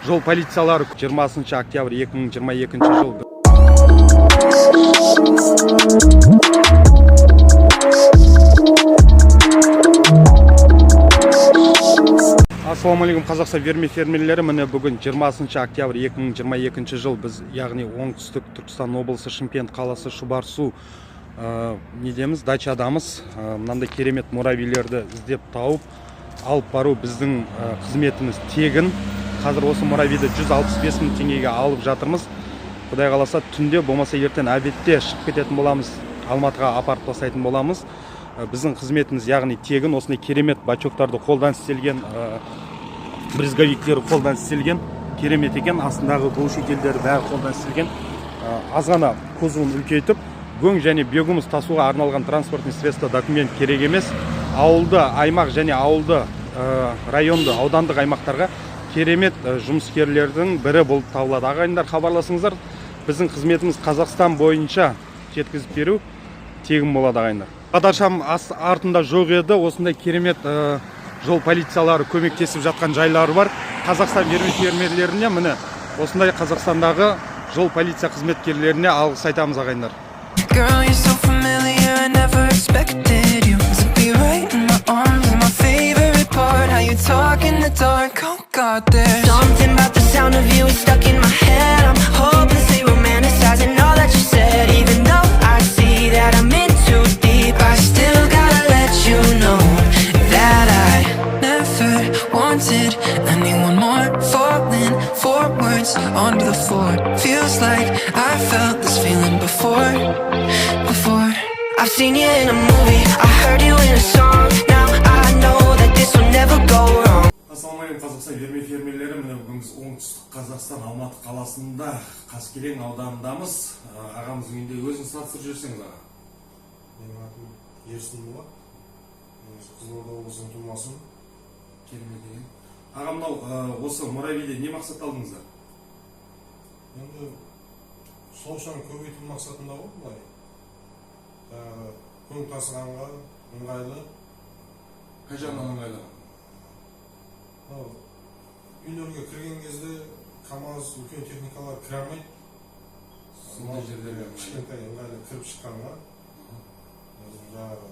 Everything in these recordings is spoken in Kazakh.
Жол полициялары 20 октябрь 2022 жыл. Ассалаумағалейкум, Қазақстан фермерлері! Міне, бүгін 20 октябрь 2022 жыл. Біз, яғни, оңтүстік Түркістан облысы, Шымкент қаласы, Шұбарсу недеміз, дачадамыз. Мынандай керемет муравьйлерді іздеп тауып алып бару біздің қызметіміз тегін. Қазір осы муравьйді 165 мың теңгеге алып жатырмыз. Құдай қаласа, түнде болмаса ертең обедте шығып кететін боламыз, Алматыға апарып тастайтын боламыз. Біздің қызметіміз, яғни, тегін. Осындай керемет бачоктарды қолдан істелген, брызговиктері қолдан істелген, керемет екен. Астындағы глушительдері бәрі қолдан істелген. Аз ғана кузовын үлкейтіп, өң және биогумус тасуға арналған транспортный средство, документ керек емес. Ауылды аймақ және ауылды районды, аудандық аймақтарға керемет жұмыскерлердің бірі болып табылады. Ағайындар, хабарласыңыздар. Біздің қызметіміз Қазақстан бойынша жеткізіп беру тегін болады, ағайындар. Бағдаршам артында жоқ еді. Осындай керемет жол полициялары көмектесіп жатқан жайлары бар Қазақстан фермерлеріне. Міне, осындай Қазақстандағы жол полиция қызметкерлеріне алғыс айтамыз, ағайындар. Girl, you're so familiar, I never expected you to be right in my arms. And my favorite part, how you talk in the dark. Oh God, there's Something about the sound of you is stuck in my head. I'm hopelessly romanticizing all that you said. Even though I see that I'm in too deep, I still gotta let you know that I never wanted anyone more. Falling forwards onto the floor feels like I felt this feeling before, before. I've seen you in a movie, I heard you in a song. Now I know that this will never go wrong. Ассалаумағалейкум, Қазақстан фермерлері! Міне, бүгін біз Оңтүстік Қазақстан, Алматы қаласында, Қаскелең ауданындамыз. Ағамыздың үйінде. Өзіңіз таныстырып жіберсеңіз, аға. Менің атым Ерсін болады. Негізі Қызылорда облысының тумасымын. Керемет екен. Аға, мынау осы муравейді не мақсатта алдыңыздар? Енді шаушаны көбейту мақсатында ғой былай. Жаңағы көң тасығанға ыңғайлы. Қай жағынан ыңғайлы? Мынау үйлерге кірген кезде КамАЗ, үлкен техникалар кіре алмайды. Сондай жерлерге ыңғайлы. Кішкентай ыңғайлы кіріп шыққанға. Жаңағы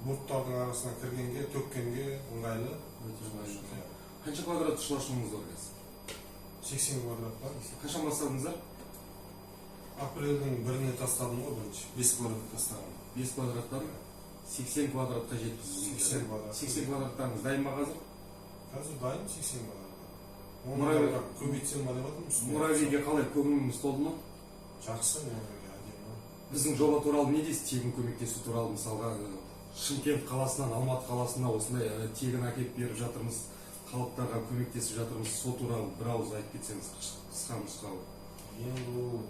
бурттардың арасына кіргенге, төккенге ыңғайлы. Өте ыңғайлы. Қанша квадрат шаруашылығыңыз бар қазір? 80 квадрат бар. Қашан бастадыңыздар? Апрельдің 1-іне тастадым ғой бірінші. 5 квадрат тастағанмын. 5 квадраттан 80 квадратқа жеткіздіңіз. 80 квадрат. 80 квадраттарыңыз дайын ба қазір? Қазір дайын 80 квадрат. Оны да көбейтсем ба деп жатырмын үстіне. Муравейге қалай, көңіліңіз толды ма? Жақсы, муравейге әдемі. Біздің жоба туралы не дейсіз, тегін көмектесу туралы? Мысалға, Шымкент қаласынан Алматы қаласына осындай тегін әкеліп беріп жатырмыз, халықтарға көмектесіп жатырмыз. Сол туралы бір ауыз айтып кетсеңіз, қысқа нұсқа. Енді ол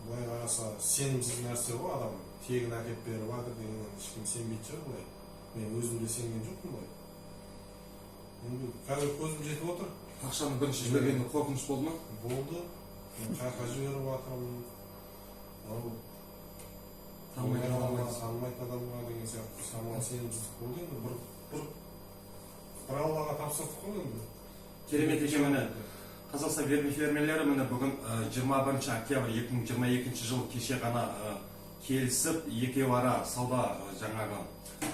былай қараса, сенімсіз нәрсе ғой. Адам тегін әкеліп беріп жатыр дегеннен ешкім сенбейтін шығар былай. Мен өзім де сенген жоқпын былай. Енді қазір көзім жетіп отыр. Ақшаны бірінші жібергенде қорқыныш болды ма? Болды. Мен қай жаққа жіберіп жатырмын, мынау Танымайтын адамға, адамға. танымайтын адамға деген сияқты шамалы сенімсіздік болды. Енді бір Аллаға тапсырдық қой енді. Керемет екен. Міне, Қазақстан фермерлері, міне, бүгін 21 октябрь 2022 жыл. Кеше ғана келісіп, екеу ара сауда, жаңағы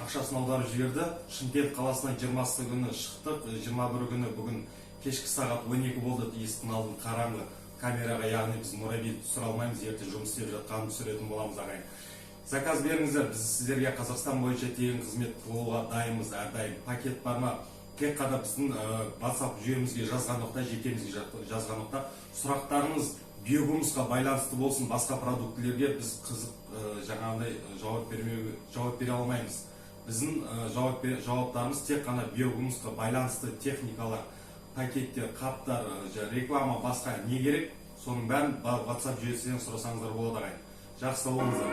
ақшасын аударып жіберді. Шымкент қаласына 20 күні шықтық, 21 күні, бүгін кешкі сағат 12 болды. Есіктің алдын қараңғы, камераға, яғни, біз муравей түсіре алмаймыз. Ертең жұмыс істеп жатқанын түсіретін боламыз. Ағайын, заказ беріңіздер. Біз сіздерге Қазақстан бойынша тегін қызмет қылуға дайынбыз әрдайым. Пакет бар ма, тек қана біздің WhatsApp жүйемізге жазған уақытта, жекемізге жазған уақытта сұрақтарыңыз биогумусқа байланысты болсын. Басқа продуктілерге біз қызық жаңағындай жауап бере алмаймыз. Біздің жауаптарымыз тек қана биогумусқа байланысты техникалар, пакеттер, қаптар, реклама, басқа не керек, соның бәрін WhatsApp жүйесінен сұрасаңыздар болады. Ағайын, жақсы болыңыздар.